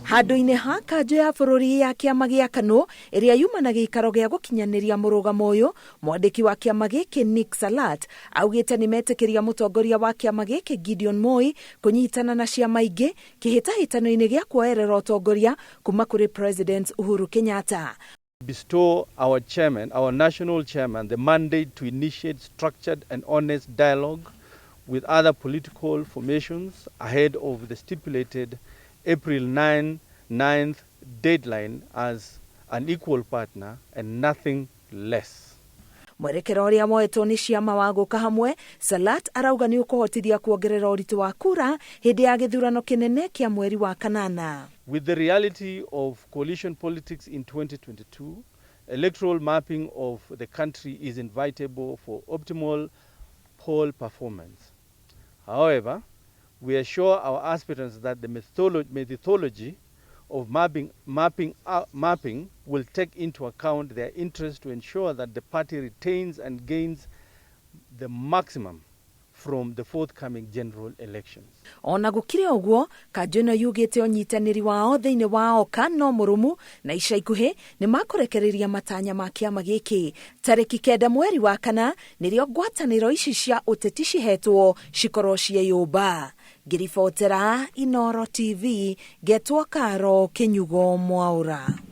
Handũ-inĩ ha kanjũ ya bũrũri ya kĩama gĩa KANU ĩrĩa yuma na gĩikaro gĩa gũkinyanĩria mũrũgamo ũyũ, mwandĩki wa kĩama gĩkĩ Nick Salat augĩte nĩ metĩkĩria mũtongoria wa kĩama gĩkĩ Gideon Moi kũnyitana na ciama ingĩ kĩhĩtahĩtano-inĩ gĩa kuoerera ũtongoria kuma kũrĩ President Uhuru Kenyatta. Bestow our chairman, our national chairman, the mandate to initiate structured and honest dialogue with other political formations ahead of the stipulated April 9, 9th deadline as an equal partner and nothing less. Mwerekera ũrĩa woetwo nĩ ciama wa gũka hamwe, Salat arauga nĩ ũkũhotithia kuongerera ũritũ wa kura hĩndĩ ya gĩthurano kĩnene kĩa mweri wa kanana. With the reality of coalition politics in 2022, electoral mapping of the country is inevitable for optimal poll performance. However, we assure our aspirants that the methodology of mapping will take into account their interest to ensure that the party retains and gains the maximum from the forthcoming general elections. Ona gũkĩrĩ ũguo, kanjũ ĩno yugĩte ũnyitanĩri wao thĩinĩ wa oka no mũrũmu na ica ikuhĩ nĩ makũrekereria matanya ma kĩama gĩkĩ. Tarĩki 9 mweri wa kana nĩrĩo ngwatanĩro ici cia ũteti cihetwo cikorwo cieyũmba. Ngĩribotera Inooro TV, ngetwo Karo Kĩnyugo Mwaũra.